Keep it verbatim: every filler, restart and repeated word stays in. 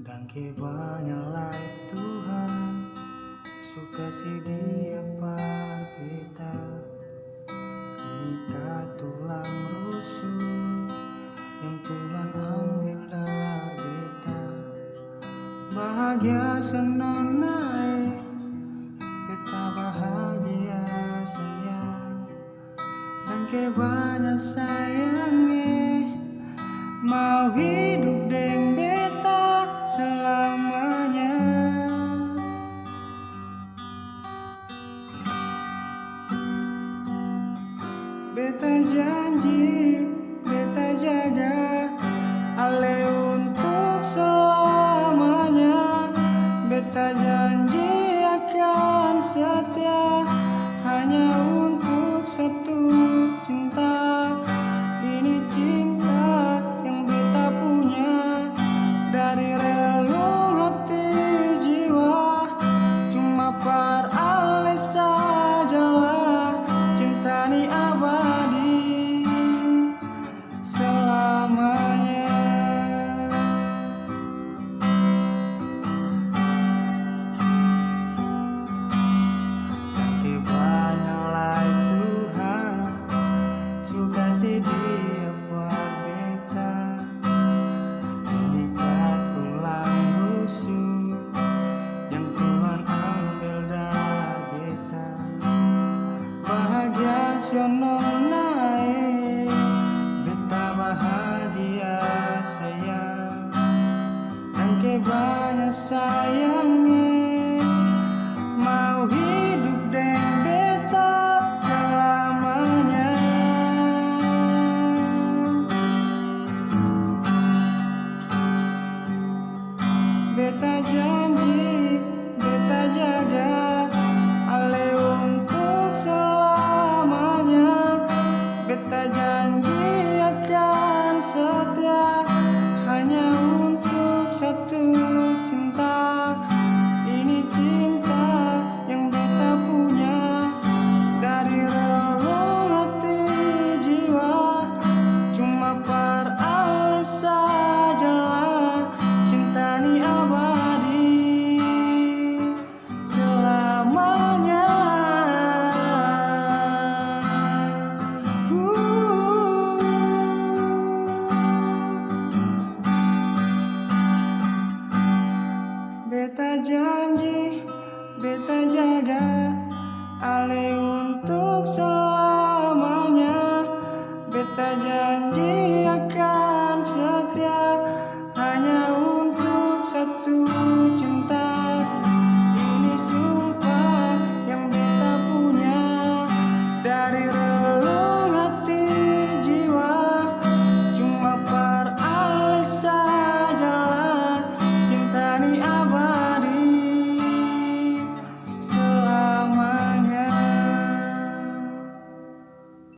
Dangke banya lai Tuhan su kasi Dia par beta. Ini ka tulang rusu yang Tuhan ambil dari beta. Bahagia senang nae, beta bahagia sayang. Dangke banya sayang e, mau hidup deng beta selamanya. Beta janji, beta jaga ale untuk selamanya. Beta janji akan setia hanya untuk satu cinta. Ini cinta yang beta punya dari relung hati jiwa. Cuma par ale sajalah, cinta ni abadi selamanya. Dangke banya lai Tuhan su kasi Dia par beta. Ini ka tulang rusu yang Tuhan ambil dari beta. Bahagia senang nae, beta bahagia sayang. Dangke banya sayang e, mau hidup deng beta selamanya. Beta janji, beta jaga ale untuk selamanya. Beta janji akan setia hanya untuk satu cinta. Ini cinta yang beta punya dari relung hati jiwa. Cuma par ale sajalah, cinta ni abadi selamanya. Beta janji, beta jaga ale